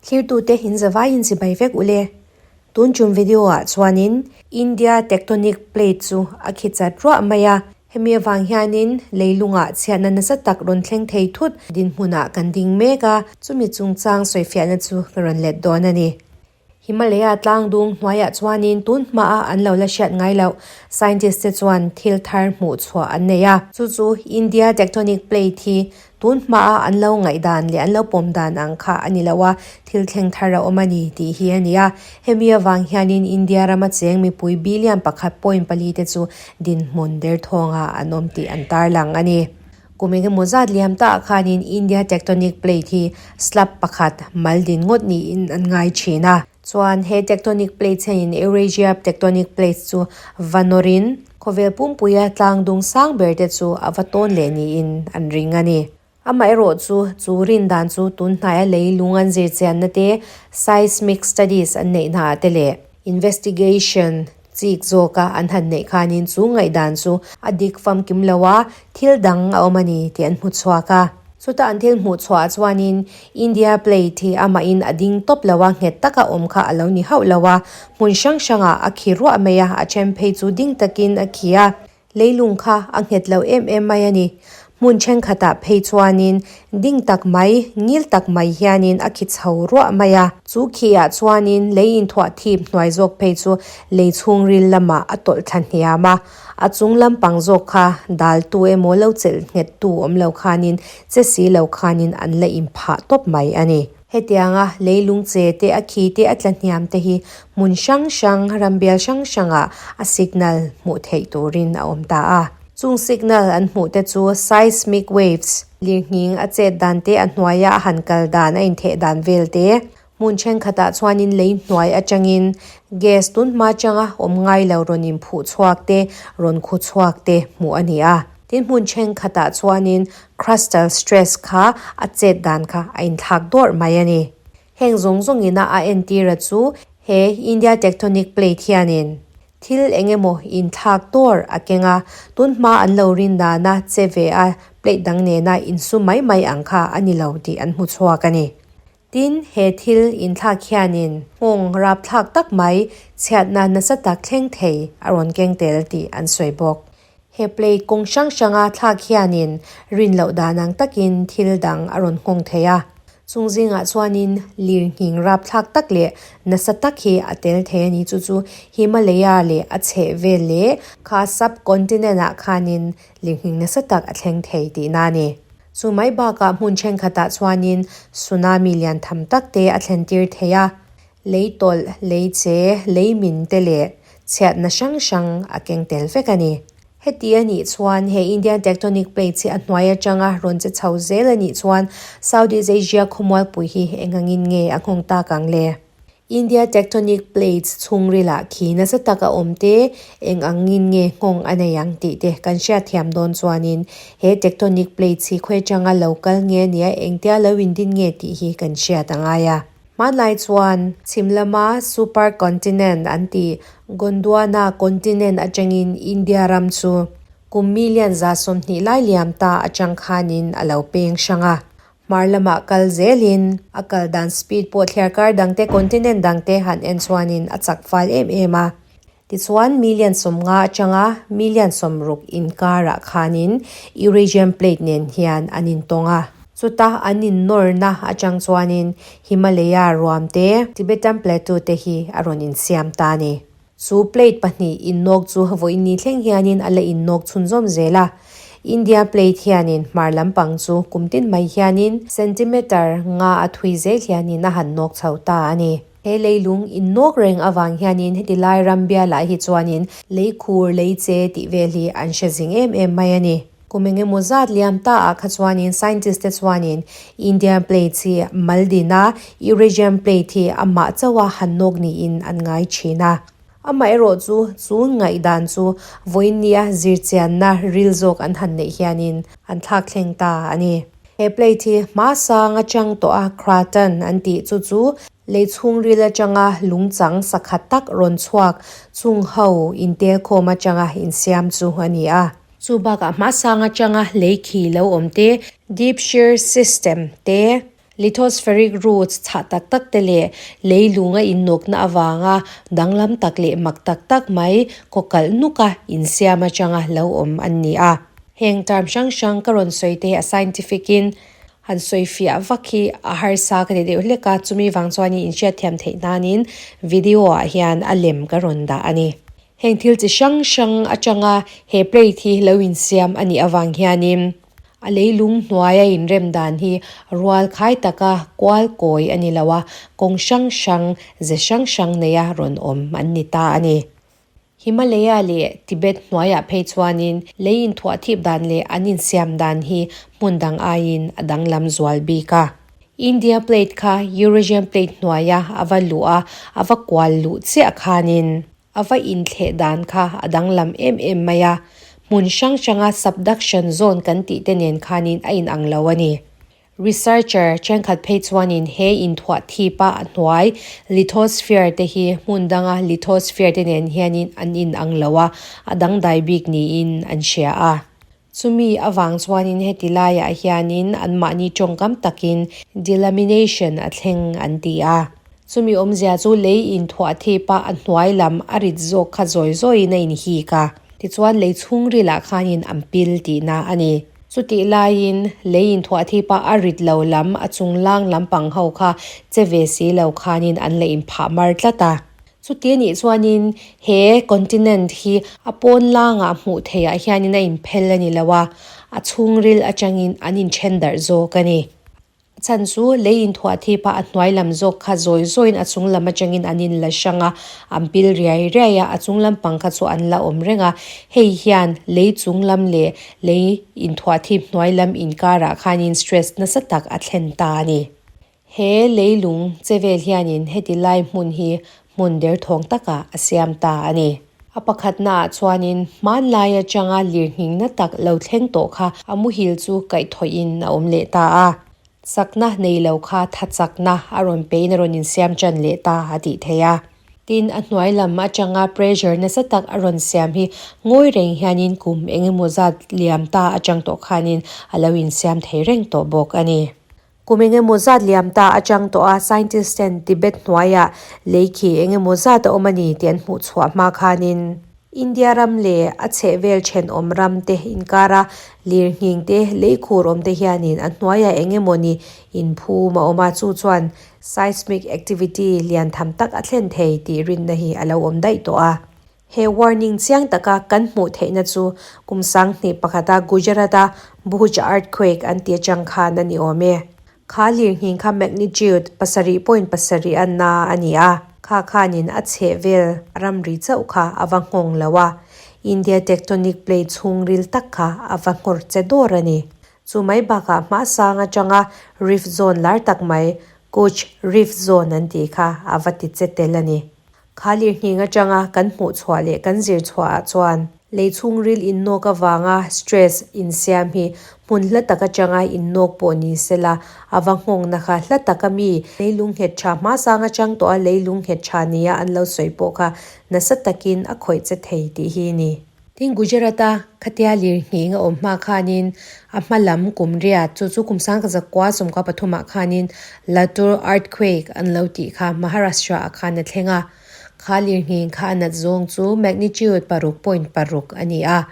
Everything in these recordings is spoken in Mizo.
Thlirtute in zavaiin chibai vek ule. Tun tum video ah chuanin India tectonic plate chu a khi chat ruah mai a. Hemi avang hianin leilungah chhiatna nasa tak rawn thleng thei thut dinhmunah kan ding mek a, chumi chungchang sawifiahna chu ka rawn let dawn a ni. Himalaya tlangdung hnuaiah chuanin tun hmaa an lo la hriat ngai loh scientist te chuan thil thar hmuh chhuah an nei a. Chu chu India tectonic plate hi tun hmaa an lo ngaihdan leh an lo pawm dan ang kha a ni lo a, thil thleng thar a awm a ni tih hi a ni a. Hemi avang hianin India rama cheng mipui billion pakhat point pali te chu dinhmun derthawngah an awm tih an tarlang a ni. Kum engemaw zat liam ta khanin India tectonic plate hi slab pakhat mal din ngawt niin an ngai thin a. Chuan he tectonic plates hianin Eurasia tectonic plates chu va nawrin khawvel pumpuia tlang dung sang ber te chu a va tawn leh niin an ring a ni. Amaherawh chu chu rin dan chu tun hnaia lei lung an zir chianna te, seismic studies an neih hnaah te leh investigation Chik zawka an han neih khanin chu ngaihdan chu a dik famkim lo a, thil dang a awm a ni tih an hmu chhuak a. Chuta an thil hmuh chhuah chuanin India plate hi amahin a ding tawp lo a, nghet taka awm kha a lo ni hauh lo a, hmun hrang hrangah a khi ruah mai a, a then phei chu ding takin a khi a. Leilung kha a nghet lo em em mai a ni. Hmun thenkhatah phei chuanin ding tak mai, ngil tak mai hianin a khi chho ruah mai a. Chu khiah chuanin lei inthuah thip hnuai zawk phei chu lei chhungril lamah a tawlh thla hniam a. A chung lampang zawk kha daltu emaw lo chelh nghettu awm lo khanin che si lo khanin an la inphah tawp mai a ni. Hetianga leilung che te a khi te a tla hniam te hi hmun hrang hrang, rambial hrang hrangah a signal hmuh theih turin a awm ta a. Chung signal an hmuh te chu seismic waves, lirnghing a chet dan te, a hnuaia a han kal dan, a intheh dan vel te, hmun thenkhatah chuanin lei hnuai atangin gas tun hma atanga awm ngai lo rawn inphuh chhuak te, rawn khu chhuak te hmuh a ni a. Tin hmun thenkhatah chuanin crustal stress kha a chet dan kha a inthlak dawrh mai a ni. Heng zawng zawngina a entira chu he India tectonic plate hianin thil eng emaw inthlak dawrh a keng a, tun hma an lo rin dana che ve a plate dang nena insu mai mai ang kha a ni lo tih an hmu chhuak a ni. Tin, he thil inthlak hianin nghawng rapthlak tak mai chhiatna nasa tak thleng thei a rawn keng tel tih an sawi bawk. He plate kawng hrang hranga thlak hianin rin loh dan ang takin thil dang a rawn nghawng thei a. Chung zingah chuanin lirnghing rapthlak tak leh nasa tak hi a tel thei a ni. Chu chu Himalaya leh a chheh vel leh kha sub-continent-ah khanin lirnghing nasa tak a thleng thei tihna a ni. Chu mai bakah hmun thenkhatah chuanin tsunami lian tham tak te a thlen tir thei a, lei tawlh, lei che, lei min te leh chhiatna hrang hrang a keng tel vek a ni. Heti a nih chuan he Indian tectonic plates hi a hnuai atanga rawn che chho zel a nih chuan Southeast Asia khawmualpui hi eng angin nge a nghawng tak ang le? India tectonic plates chhungrilah khi nasa tak a awm te, eng angin nge nghawng a nei ang tih te kan hriatthiam dawn chuanin he tectonic plates hi khawi atanga lo kal nge nia engtia lo indin nge tih hi kan hriat a ngai a. Hmanlai chuan chhim lama super continent an tih Gondwana continent atangin India ram chu kum million 120 lai liam ta atang khanin a lo peng hrang a. Hmar lamah kal zelin a kal dan speed pawh thliarkar dangte continent dangte han en chuanin a chak fal em em a. Tichuan million 50 atanga million 60 inkarah khanin Eurasian plate nen hian an intawng a. Chuta an innawrna atang chuanin Himalaya ruam te, Tibetan Plateau te hi a rawn insiam ta a ni. Chu plate pahnih innawk chu vawiin thleng hianin a la innawk chhunzawm zel a. India plate hianin hmar lampang chu kum tin mai hianin centimeter nga a thui zel hianin a han nawk chho ta a ni. He leilung innawk reng avang hianin heti lai ram bialah hi chuanin lei khur, lei che tih vel hi an hre zing em em mai a ni. Kum eng emaw zat liam ta ah kha chuanin scientist te chuanin Indian plate hi maldin a, Eurasian plate hi amah chauha han nawk niin an ngai thin a. Amaherawh chu chu ngaihdan chu vawinia zirchianna ril zawk an han neih hianin an thlak thleng ta a ni. He plate hi hma sang atang tawh a craton an tih chu chu lei chhungril atanga lungchang sakhat tak rawn chhuak chung ho intelkhawm atanga insiam chu a ni a. Chu bakah hmasang atanga lei khi lo awm te, deep shear system te, lithospheric roots chhah tak tak te leh leilung a innawkna avanga danglam tak leh mak tak tak mai kaw kalh nuka insiam atanga lo awm an ni a. Heng term hrang hrang ka rawn sawi te hi a scientific in han sawi fiah vak hi a harsa ka ti deuh hlek a, chumi vang chuanin inhriatthiam theih nanin video ah hian a lem ka rawn dah a ni. Heng thil chi hrang hrang atanga he plate hi lo insiam a nih avang hianin a leilung hnuaia inrem dan hi rual khai taka kual kawi a ni lo a, kawng hrang hrang, ze hrang hrang neia rawn awm an ni ta a ni. Himalaya leh Tibet hnuaiah phei chuanin lei inthuah thip dan leh an insiam dan hi hmun dang aiin a danglam zual bik a. India plate kha Eurasian plate hnuaia a va luh a, a va kual luh chiah khanin a va inthleh dan kha a danglam em em mai a, hmun hrang hranga subduction zone kan tih te nen khanin a inang lo a ni. Researcher thenkhat phei chuanin he inthuah thipa a hnuai lithosphere te hi hmun danga lithosphere te nen hianin an inang lo a, a dangdai bik niin an hria a. Chumi avang chuanin heti laiah hianin anmahni tawngkam takin delamination a thleng an ti a. Chumi awmzia chu lei inthuah thip a, a hnuai lam a rit zawk kha zawi zawiin a inhik a. Tichuan lei chhungrilah khanin an pil tihna a ni. Chutih laiin lei inthuah thip a, a rit lo lam, a chunglang lampang ho kha che ve si lo khanin an la inphah mar tlat a. Chuti anih chuanin he continent hi a pawn langah hmuh theihah hianin a inphel a ni lo a, a chhungril atangin an inthen darh zawk a ni. A chhan chu lei inthuah thipa a hnuai lam zawk kha zawi zawiin a chung lam atangin an inla hrang a, an pil riai riai a, a chung lampang kha chu an la awm reng a. Hei hian lei chung lam leh lei inthuah thip hnuai lam inkarah khanin stress nasa tak a thlen ta a ni. He leilung che vel hianin heti lai hmun hi hmun derthawng takah a siam ta a ni. A pakhatnaah chuanin hmanlai atanga lirnghingna tak lo thleng tawh kha a muhil chu kaihthawhin a awm leh ta a. Chakna nei lo kha tha chakna a rawn pein a rawn insiam tan leh ta a tih theih a. Tin, a hnuai lam atanga pressure nasa tak a rawn siam hi ngawi reng hianin kum eng emaw zat liam ta atang tawh khanin a lo insiam thei reng tawh bawk a ni. Kum eng emaw zat liam ta atang tawh a scientist ten Tibet hnuaiah lei khi eng emaw zat a awm a ni tih an hmuh chhuah hma khanin India ram leh a chhehvel thenawm ram te inkara lirnghing te lei khur awm te hianin a hnuaiah eng emaw ni inphum a awm a, chu chuan seismic activity lian tham tak a thlen thei tih rinna hi a lo awm daih tawh a. He warning chiang taka kan hmuh theihna chu kum 2001 a Gujarat-a Bhuj earthquake an ti atang khan a ni awm e. Kha lirnghing kha magnitude 7.7 a na a ni a, kha khanin a chheh vel ramri chauh kha a va nghawng lo a, India tectonic plate chhungril tak kha a va nghawr che dawr a ni. Chu mai bakah hmasang atanga rift zone lar tak mai Kutch rift zone an tih kha a va ti che tel a ni. Kha lirnghing atanga kan hmuh chhuah leh kan zir chhuah ah chuan lei chhungril innawk avanga stress insiam hi hmun hla tak atanga innawk pawh ni sela a va nghawngna kha hla taka mi leilung nghet tha hmasang atang tawha leilung nghet tha nia an lo sawi pawh kha nasa takin a khawih che thei tih hi ni. Tin, Gujarat-a khatia lirnghing a awm hma khanin a hma lam kum riat, chu chu kum 1993 ah khanin Latur earthquake an lo tih kha Maharashtra-ah khan a thleng a. Kha lirnghing kha a nat zawng chu magnitude 6.6 a ni a.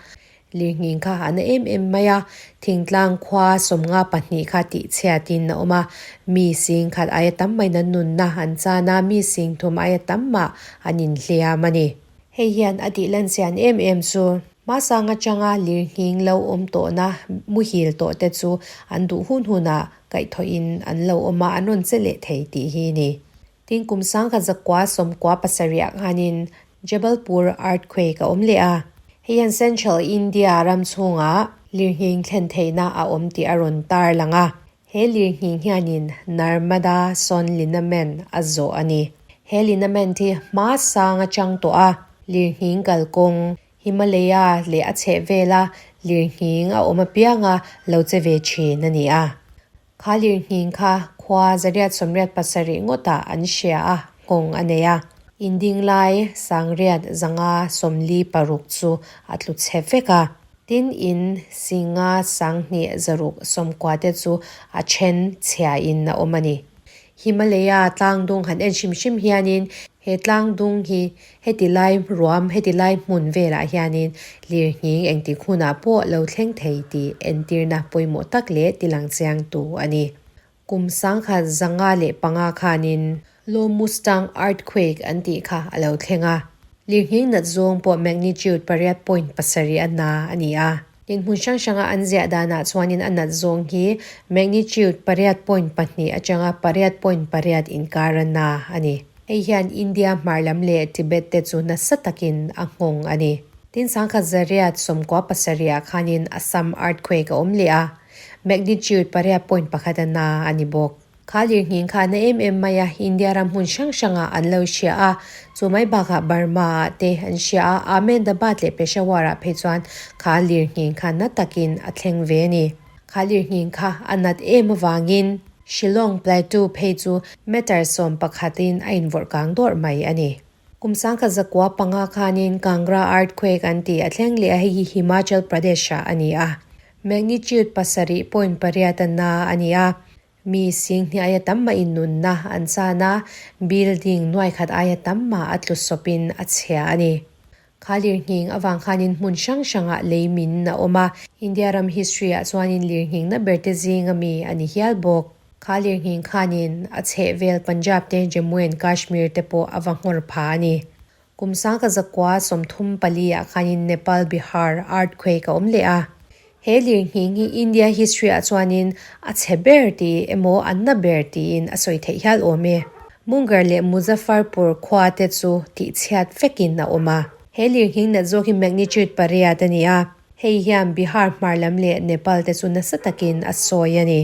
Lirnghing kha a na em em mai a, thingtlang khua 52 kha tihchhiatin a awm a. Mi 10,000 aia tam mai nan nunna an chan a, mi 30,000 aia tam mah an inhliam a ni. Hei hian a tih lan chian em em chu hmasang atanga lirnghing lo awm tawhna muhil tawh te chu an duh hun hunah kaihthawhin an lo awm a, an rawn che leh thei tih hi ni. Tin, kum 1997 ah khanin Jabalpur earthquake a awm leh a. Hei hian Central India ram chhungah lirnghing thlen theihna a awm tih a rawn tarlang a. He lirnghing hianin Narmada Son Linament a zawh a ni. He linament hi hma sang atang tawh a, lirnghing kalkawng, Himalaya leh a chhehvela lirnghing a awm apianga lo che ve thin a ni a. Kha lirnghing kha khua 887 ngawtah an hria a, nghawng a nei a. Inding lai 9,546 chu a tlu chhe vek a. Tin, in 50 2160 te chu a then chhiain a awm a ni. Himalaya tlangdung han en hrim hrim hianin he tlangdung hi heti lai ruam, heti lai hmun velah hianin lirnghing engtik hunah pawh lo thleng thei tih entirna pawimawh tak leh tilang chiangtu a ni. Kum 1905 khanin Low Mustang Earthquake an tih kha a lo thleng a. Lirnghing nat zawng pawh magnitude pariat point pasarih a na a ni a. Dinhmun hrang hranga an ziah danah chuanin a nat zawng hi magnitude pariat point pahnih atanga pariat point pariat inkar a na a ni. Hei hian India hmar lam leh Tibet te chu nasa takin a nghawng a ni. Tin 1997 ah khanin Assam Earthquake a awm leh a. Magnitude pariat point pakhat a na a ni bawk. Kha lirnghing kha a na em em mai a, India ram hmun hrang hrangah an lo hria a, chu mai bakah Burma ah te an hria a, Ahmedabad leh Peshawar ah phei chuan kha lirnghing kha na takin a thleng ve a ni. Kha lirnghing kha a nat em avangin Shillong Plateau phei chu meter sawm pakhatin a invawrh kang dawrh mai a ni. Kum 1905 khanin Kangra Earthquake an tih a thleng leh a, hei hi Himachal Pradesh ah a ni a. Magnitude pasarih point pariat a na a ni a, mi singhnih aia tam mah in nunna an chan a, building nuai khat aia tam mah a tlu sawpin a chhia a ni. Kha lirnghing avang khanin hmun hrang hrangah lei min a awm a, India ram history ah chuanin lirnghing na ber te zinga mi a ni hial bawk. Kha lirnghing khanin a chhehvel Punjab te Jammu and Kashmir te pawh a va nghawr pha a ni. Kum 1934 ah khanin Nepal Bihar earthquake a awm leh a. He lirnghing hi India history ah chuanin a chhe ber ti emaw a na ber tiin a sawi theih hial awm e. Munger leh Muzaffarpur khua te chu tihchhiat vekin a awm a. He lirnghing nat zawk hi magnitude pariat a ni a. Hei hian Bihar hmar lam leh Nepal te chu nasa takin a sawi a ni.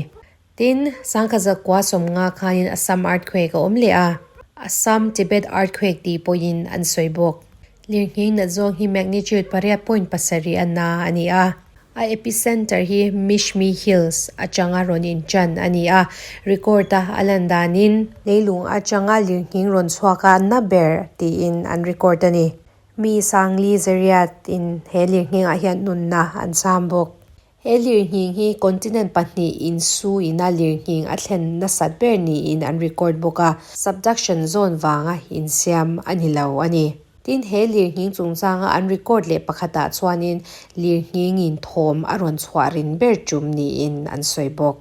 Tin, 1990 khanin Assam earthquake a awm leh a, Assam Tibet earthquake tih pawhin an sawi bawk. Lirnghing nat zawng hi magnitude pariat point pasarih a na a ni a. A epicenter hi Mishmi Hills atanga rawn inchan a ni a, record a a lan danin. Leilung atanga lirnghing rawn chhuak a na ber tiin an record a ni. Mi Sangli Zariat in he lirnghingah hian nunna an cham bawk. He lirnghing hi continent pahnih insu ina lirnghing a thlen nasat ber niin an record bawk a, subduction zone vanga insiam a ni lo a ni. Tin, he lirnghing chungchanga an record leh pakhatah chuanin lirnghingin thawm a rawn chhuah rin ber tum niin an sawi bawk.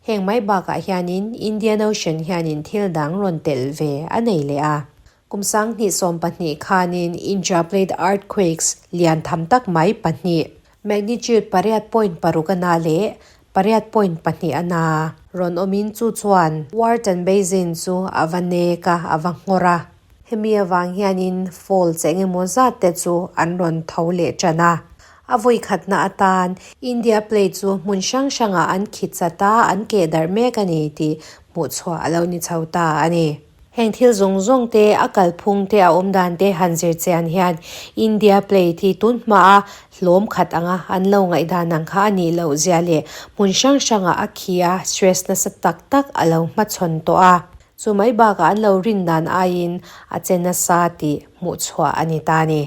Heng mai bakah hianin Indian Ocean hianin thil dang rawn telh ve a nei leh a. Kum 2012 khanin intraplate earthquakes lian tham tak mai pahnih, magnitude pariat point paruk a na leh pariat point pahnih a na rawn awmin chu chuan Wharton Basin chu a va nek a, a va nghawr a. Hemi avang hianin faults eng emaw zat te chu an rawn tho leh tan a. A vawikhatna atan India plate chu hmun hrang hrangah an khi chat a, an keh darh mek a ni tih hmuhchhuah a lo ni chho ta a ni. Heng thil zawng zawng te, a kalphung te, a awmdan te han zir chian hian India plate hi tun hmaa hlawm khat anga an lo ngaihdan ang kha a nih loh zia leh hmun hrang hrangah a khi a, stress nasa tak tak a lo hmachhawn tawh a. Chu mai bakah an lo rin dan aiin a che nasa tih hmuhchhuah a ni ta a ni.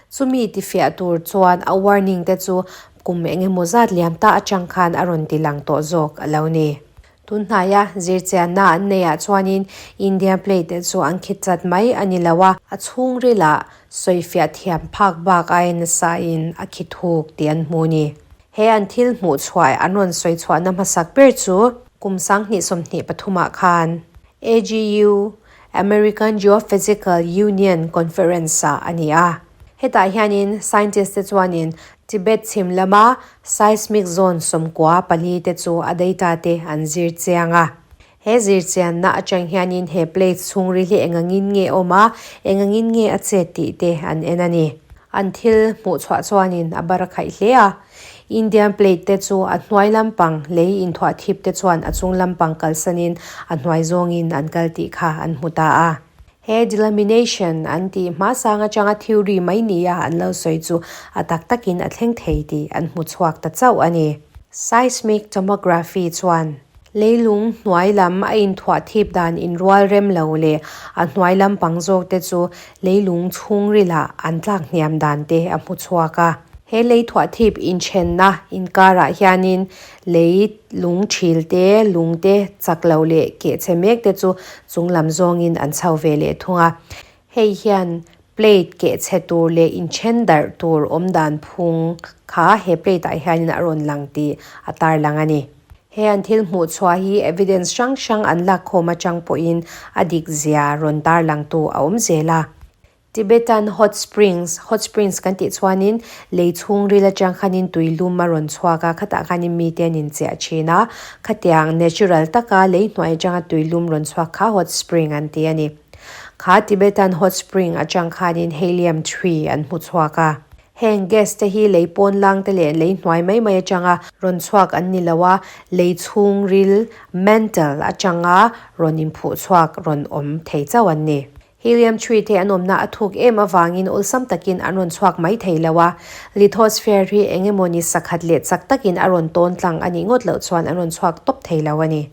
Chumi tifiah tur chuan a warning te chu kum eng emaw zat liam ta atang khan a rawn ti lang tawh zawk a lo ni. Tun hnaia zirchianna an neiah chuanin India plate te chu an khit chat mai a ni lo a, a chhungrilah sawifiah thiam phak bak aia nasa in a khi thuk tih an hmu ni. He an thil hmuh chhuah an rawn sawi chhuahna hmasak ber chu kum 2023 ah khan AGU, American Geophysical Union Conference ah a ni a. Hetah hianin scientist te chuanin Tibet chhim lama seismic zone sawmkua pali te chu a data te an zir chiang a. He zir chianna atang hianin he plate chhungril hi engangin nge awm a, engangin nge a chet tih te an en a ni. An thil hmuh chhuah chuanin a bar a khaih hle a. Indian plate te chu a hnuai lampang lei inthuah thip te chuan a chung lampang kalsanin a hnuai zawngin an kal tih kha an hmu ta a. He delamination an tih hmasang atanga theory mai nia an lo sawi chu a tak takin a thleng thei tih an hmu chhuak ta chauh a ni. Seismic tomography chuan leilung hnuai lam a inthuah thip dan inrual rem lo leh a hnuai lampang zawk te chu leilung chhungrilah an tlak hniam dan te a hmu chhuak a. He lei thuah thip inthenna inkarah hianin lei lung thil te, lung te, chak lo leh keh chhe mek te chu chung lam zawngin an chho ve leh thung a. Hei hian plate keh chhe tur leh inthen darh tur awm dan phung kha he plate ah hianin a rawn lang tih a tarlang a ni. He an thil hmuh chhuah hi evidence hrang hrang an lakkhawm atang pawhin a dik zia rawn tarlangtu a awm zel a. Tibetan Hot Springs, Hot Springs kan tih chuanin lei chhungril atang khanin tui lum a rawn chhuak a, khatah khanin mite an inchiah thin a, khatiang natural taka lei hnuai atanga tui lum rawn chhuak kha Hot Spring an ti a ni. Kha Tibetan Hot Spring atang khanin Helium 3 an hmu chhuak a. Heng gas te hi lei pawn lang te leh lei hnuai mai mai atanga rawn chhuak an ni lo a, lei chhungril, mantle, atanga rawn inphuh chhuak rawn awm thei chauh an ni. Helium 3 te an awmna a thuk em avangin awlsam takin an rawn chhuak mai thei lo a, lithosphere hi eng emaw ni sakhat leh chak takin a rawn tawn tlang a nih ngawt loh chuan an rawn chhuak tawp thei lo a ni.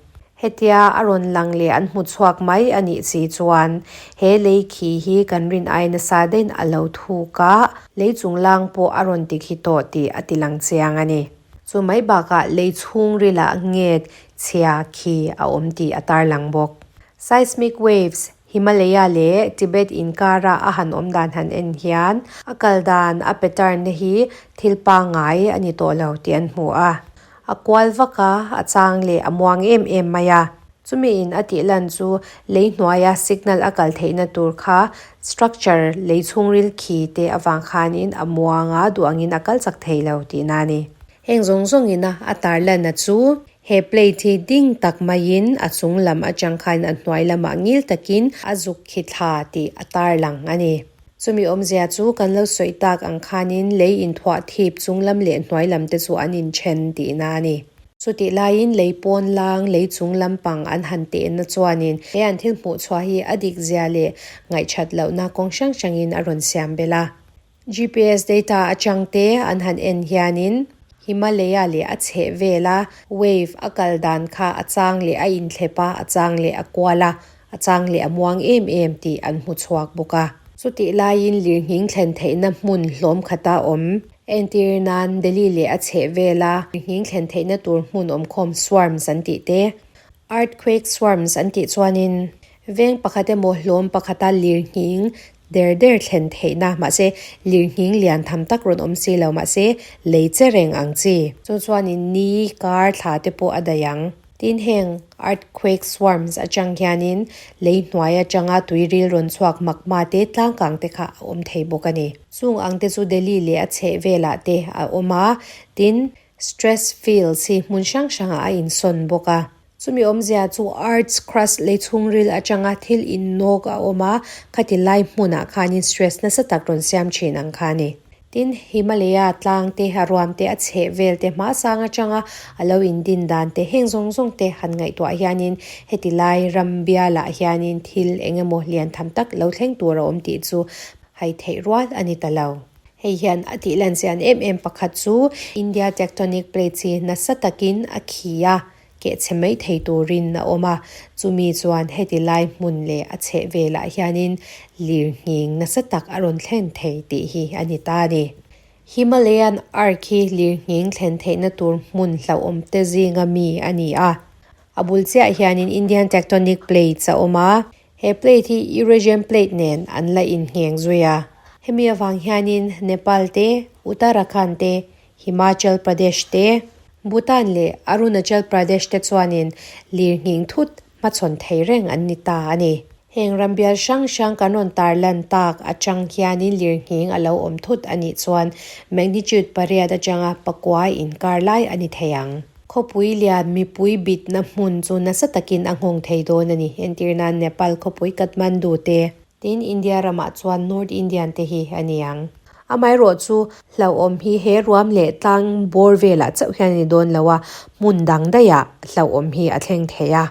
Hetia a rawn lang leh an hmu chhuak mai a nih si chuan he lei khi hi kan rin ai nasa dain a lo thuk a, lei chunglang pawh a rawn ti khi tawh tih a ti lang chiang a ni. Chu mai bakah lei chhungrilah nget chhia khi a awm tih a tarlang bawk. Seismic waves, Himalaya leh Tibet inkara a han awm dan han en hian a kal dan a pattern te hi thil pangngai a ni tawh lo tih an hmu a. A kual vak a, a chang leh a muang em em mai a. Chumi in a tih lan chu lei hnuaia signal a kal theihna tur kha structure lei chhungril khi te avang khanin a muang a, duh angin a kal chak thei lo tihna a ni. Heng zawng zawngin a a tarlanna chu He plate hi ding tak maiin a chung lam atang khan a hnuai lamah ngil takin a zuk khi thla tih a tarlang a ni. Chumi awmzia chu kan lo sawi tak ang khanin lei inthuah thip chung lam leh hnuai lam te chu an inthen tihna a ni. Chutih laiin lei pawn lang, lei chung lampang an han tehna chuanin he an thil hmuh chhuah hi a dik zia leh ngaihthat lohna kawng hrang hrangin a rawn siam belh a. GPS data atang te an han en hianin Himalaya leh a chheh vela wave a kal dan kha a chang leh a inthlep a, a chang leh a kual a, a chang leh a muang em em tih an hmu chhuak bawk a. Chutih laiin lirnghing thlen theihna hmun hlawm khata awm entir nan Delhi leh a chheh vela lirnghing thlen theihna tur hmun awmkhawm swarms an tih te, earthquake swarms an tih chuanin veng pakhat emaw hlawm pakhata lirnghing Der der thlen theihna, mahse lirnghing lian tham tak rawn awm si lo, mahse lei che reng ang chi. Chu chuanin ni, kar, thla te pawh a daih ang. Tin heng earthquake swarms atang hianin lei hnuai atanga tuiril rawn chhuak magma te tlangkang te kha a awm thei bawk a ni. Chung ang te chu Delhi leh a chheh velah te a awm a, tin stress fields hi hmun hrang hrangah a insawn bawk a. Chumi awmzia chu Earth's crust lei chhungril atanga thil innawk a awm a, khati lai hmunah khanin stress nasa tak rawn siam thin ang kha a ni. Tin, Himalaya tlang te, a ruam te, a chheh vel te, hma sang atanga a lo indin dan te, heng zawng zawng te han ngaihtuah hianin heti lai ram bialah hianin thil eng emaw lian tham tak lo thleng tur a awm tih chu hai theih rual a ni ta lo. Hei hian a tih lan chian em em pakhat chu India tectonic plates hi nasa takin a khi a, keh chhe mai thei turin a awm a, chumi chuan heti lai hmun leh a chheh velah hianin lirnghing nasa tak a rawn thlen thei tih hi a ni ta a ni. Himalayan Arc hi lirnghing thlen theihna tur hmun hlauhawm te zinga mi a ni a, a bul chiah hianin Indian Tectonic Plates a awm a, he plate hi Eurasian Plate nen an la inngheng zui a. Hemi avang hianin Nepal te, Uttarakhand te, Himachal Pradesh te, Bhutan leh Arunachal Pradesh te chuanin lirnghing thut hmachhawn thei reng an ni ta a ni. Heng rambial hrang hrang kan rawn tarlan tak atang hianin lirnghing a lo awm thut a nih chuan magnitude pariat atanga pakua inkar lai a ni thei ang. Khawpui lian mipui bitna hmun chu nasa takin a nghawng thei dawn a ni. Entirnan Nepal khawpui Kathmandu te, Tin, India ramah chuan North Indian te hi a ni ang. Amaherawh chu hlauhawm hi he ruam leh tlang bawr velah chauh hian a ni dawn lo a, hmun dang daihah hlauhawm hi a thleng thei a.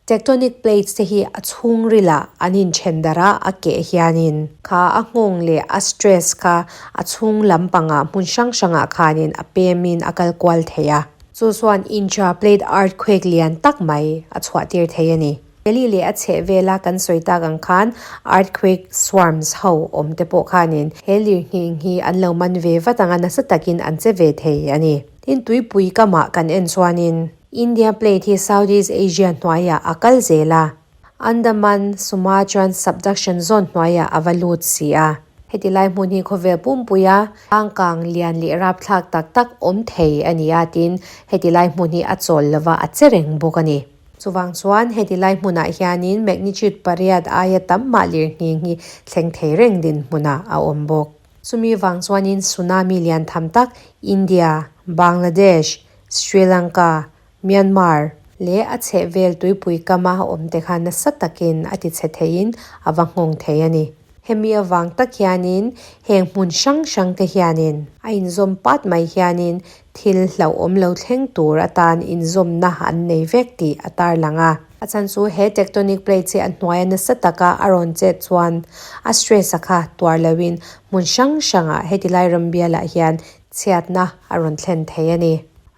Tectonic plates te hi a chhungrilah an inthen darh a, a keh hianin kha a nghawng leh a stress kha a chhung lampangah hmun hrang hrangah khanin a pemin a kal kual thei a. Chu chuan intra-plate earthquake lian tak mai a chhuah tir thei a ni. Delhi leh a chhehvela kan sawi tak ang khan earthquake swarms ho awm te pawh khanin he lirnghing hi an lo man ve vat ang a, nasa takin an che ve thei a ni. Tin, tuipui kamah kan en chuanin India Plate hi Southeast Asia hnuaiah a kal zel a, Andaman, Sumatran subduction zone hnuaiah a va lut si a. Heti lai hmun hi khawvel pumpuia tlangkang lian leh rapthlak tak tak awm thei a ni a, tin heti lai hmun hi a chawl lova a che reng bawk a ni. Chuvang chuan heti lai hmunah hianin magnitude pariat aia tam mah lirnghing hi thleng thei reng dinhmunah a awm bawk. Chumi vang chuanin tsunami lian tham tak India, Bangladesh, Sri Lanka, Myanmar leh a chhehvel tuipui kama awm te kha nasa takin a ti chhe theiin a va nghawng thei a ni. Hemi avang tak hianin heng hmun hrang hrang te hianin a inzawm pat mai hianin thil hlauhawm lo thleng tur atan inzawmna an nei vek tih a tarlang a. A chhan chu he tectonic plates hi a hnuaia nasa taka a rawn chet chuan a stress a kha tuar loin hmun hrang hrangah heti lai ram bialah hian chhiatna a rawn thlen thei a ni.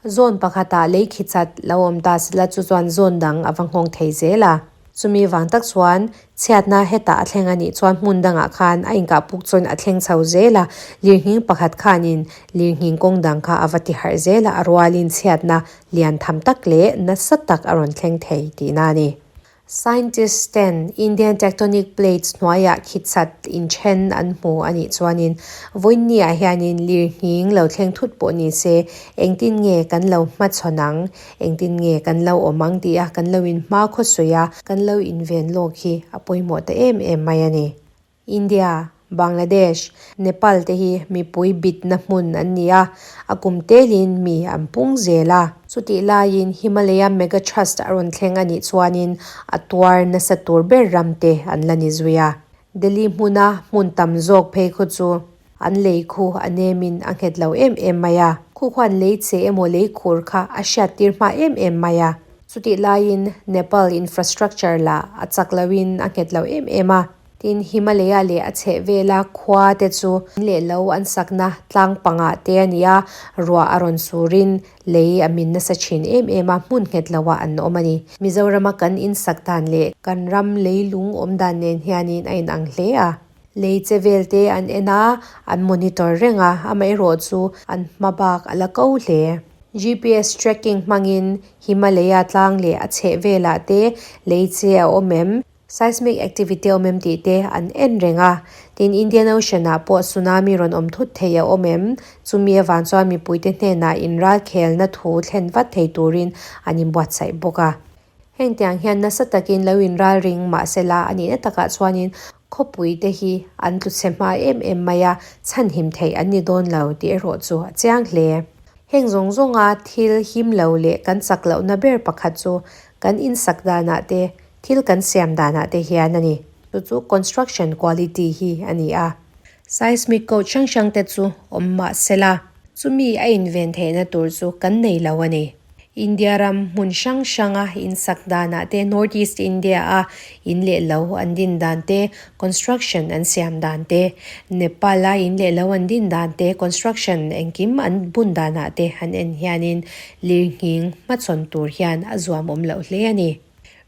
Zone pakhatah lei khi chat lo awm ta sela chu chuan zone dang a va nghawng thei zel a. Chumi vang tak chuan chhiatna hetah a thleng a nih chuan hmun dangah khan a inkah puk chuan a thleng chho zel a, lirnghing pakhat khanin lirnghing kawng dang kha a va ti harh zel a, a rualin chhiatna lian tham tak leh nasa tak a rawn thleng thei tihna a ni. Scientists ten Indian tectonic plates hnuaiah khitchat inthen an hmu a nih chuanin vawiinniah hianin lirnghing lo thleng thut pawh ni se engtin nge kan lo hmachhawn ang, engtin nge kan lo awm ang tih a kan lo inhma khawsuih a, kan lo inven lawk hi a pawimawh ta em em mai a ni. India, Bangladesh, Nepal te hi mipui bitna hmun an ni a, a kum telin mi an pung zel a. Chutih laiin Himalaya Mega Thrust a rawn thleng a nih chuanin a tuar nasa tur ber ram te an la ni zui a. Delhi hmuna hmun tam zawk phei khu chu an lei khu a nemin a nghet lo em em mai a. Khu khuan lei che emaw lei khur kha a hriat tir hma em em mai a. Chutih laiin Nepal infrastructure lah a chak loin a nghet lo em em a. Tin, Himalaya leh a chheh vela khua te chu in leh lo an sakna tlang pangah te a ni a, ruah a rawn surin lei a min nasa thin em em a, hmun nghet loah an awm a ni. Mizorama kan in sak dan leh kan ram leilung awm dan nen hianin a inang hle a. Lei che vel te an en a, an monitor reng a, amaherawh chu an hma bak a la ko hle. GPS tracking hmangin Himalaya tlang leh a chheh velah te lei che a awm em? Seismic activity awm em tih te an en reng a, tin Indian Ocean ah pawh tsunami rawn awm thut thei a awm em? Chumi avang chuan mipuite hnenah inralkhelna thu thlen vat thei turin an inbuatsaih bawk a. Heng tiang hian nasa takin lo inral ring mahsela a nihna takah chuanin khawpui te hi an tlu chhe hma em em mai a, chhanhim theih an ni dawn lo tih erawh chu a chiang hle. Heng zawng zawnga thil him lo leh kan chak lohna ber pakhat chu kan insak danah te Thil kan siam danah te hian a ni. Chu chu construction quality hi a ni a. Seismic code hrang hrang te chu awm mah sela, chumi a inven theihna tur chu kan nei lo a ni. India ram hmun hrang hranga insak danah te, North East India a in leh lo an din dan te, construction an siam dan te, Nepal a in leh lo an din dan te, construction engkim an bun danah te han en hianin lirnghing hmachhawn tur hian a zuam awm loh hle a ni.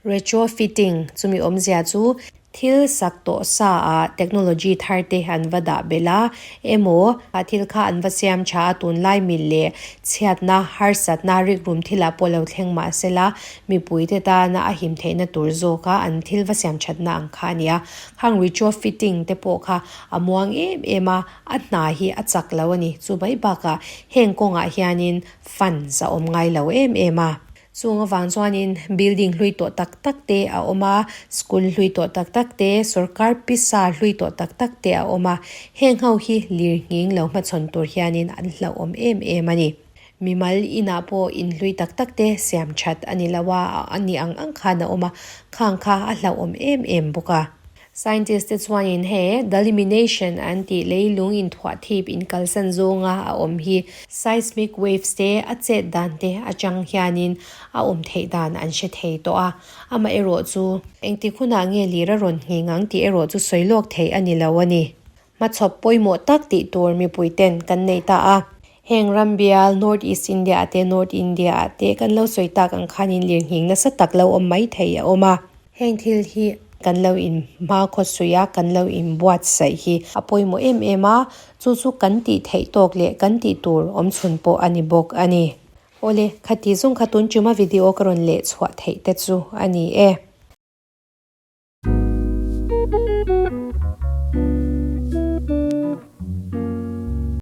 Retrofitting, chumi awmzia chu thil sak tawh sa ah technology thar te an va dah belh a, emaw a thil kha an va siam tha a tunlai mil leh chhiatna, harsatna, rikrum thilah pawh lo thleng mah sela mipui te tana a him theihna tur zawka an thil va siam thatna ang kha a ni a. Khang retrofitting te pawh kha a muang em em a, a hna hi a chak lo a ni. Chu mai bakah heng kawngah hianin funds a awm ngai lo em em a. Chung avang chuanin building hlui tawh tak tak te a awm a, school hlui tawh tak tak te, sorkar pisa hlui tawh tak tak te a awm a, heng ho hi lirnghing lo hmachhawn tur hianin an hlauhawm em em a ni. Mimal inah pawh in hlui tak tak te siam that a ni lo a, a ni ang ang khan a awm a, khang kha a hlauhawm em em bawk a. Scientist te chuanin he delimination an tih leilung inthuah thip inkalsan zawnga a awm hi seismic waves te a chet dan te atang hianin a awm theih dan an hre thei tawh a, amaherawh chu engtik hunah nge lir a rawn nghing ang tih erawh chu sawi lawk theih a ni lo a ni. Hmachhawp pawimawh tak tih tur mipui ten kan nei ta a. Heng ram bial North East India ah te North India ah te kan lo sawi tak ang khanin lirnghing nasa tak lo awm mai thei a awm a. Heng thil hi kan lo in hma khaw suih a, kan lo in buatsaih hi a pawimawh em em a, chu chu kan tih theih tawk leh kan tih tur awm chhun pawh a ni bawk a ni. Awle, khati zawng kha tun ṭuma video ka rawn leh chhuah theih te chu a ni e.